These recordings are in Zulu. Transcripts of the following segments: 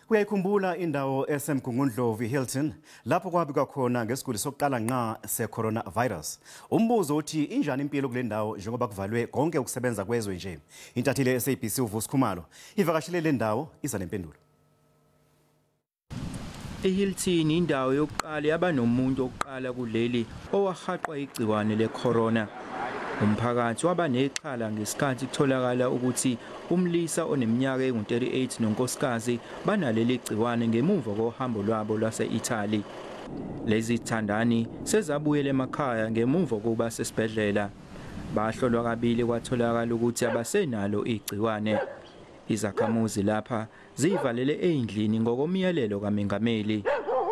Uyayikhumbula indawo eseMgungundlovu Hilton lapho kwabikwa khona ngesiguli sokuqala nqa se-coronavirus. Umbuzo uthi injani impilo kule ndawo njengoba kuvalwe konke ukusebenza kwezwe nje. Intatheli ye-SABC uVusi Khumalo ivakashele le ndawo iza nempendulo. IHilton indawo yokuqala yabanomuntu oqala kuleli owahaqwa igciwane lecorona. Umphakathi waba nexhala ngesikhathi kutholakala ukuthi umlisa oneminyaka engu-38 nonkosikazi banaleli gciwane ngemuva kohambo lwabo lwase-Italy. Lezi zithandani sezabuyela emakhaya ngemuva kokuba sesibhedlela. Bahlolwa kabili kwatholakala ukuthi abasenalo igciwane. Izakhamuzi lapha zivalele endlini ngokomyalelo kaMengameli.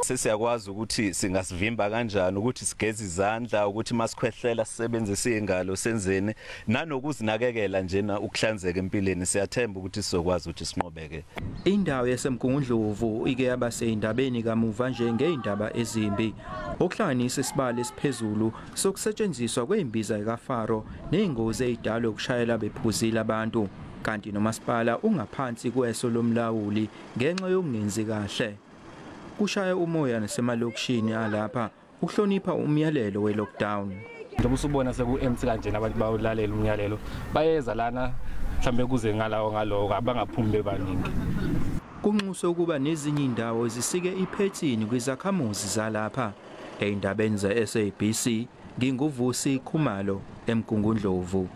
Sesiyakwazi ukuthi singasivimba kanjani ukuthi sigeze izandla, ukuthi masikhwehlela sisebenzise ingalo, senzeni nanokuzinakekela njena ukuhlanzeka empilweni. Siyathemba ukuthi sizokwazi ukuthi sinqobeke. Indawo yaseMgungundlovu ike yaba seyindabeni kamuva nje ngeindaba ezimbi, okuhlanganisa isibalo esiphezulu sokusetshenziswa kwembiza kaFaro nezingozi ezidalwe ukushayela bephuzile abantu. Kanti nomasipala ungaphansi kweso lomlawuli ngenxa yokungenzi kahle. Kushaya umoya nasemalokishini alapha ukuhlonipha umyalelo we-lockdown. Njengoba usubona seku-empty kanjena abantu bawulalela umyalelo, bayeza lana mhlambe kuze ngalawo ngaloko abangaphumi bebaningi. Kunxuswe ukuba nezinye indawo zisike iphethini kwizakhamuzi zalapha. Ey'ndabeni ze-SABC nginguVusi Khumalo eMgungundlovu.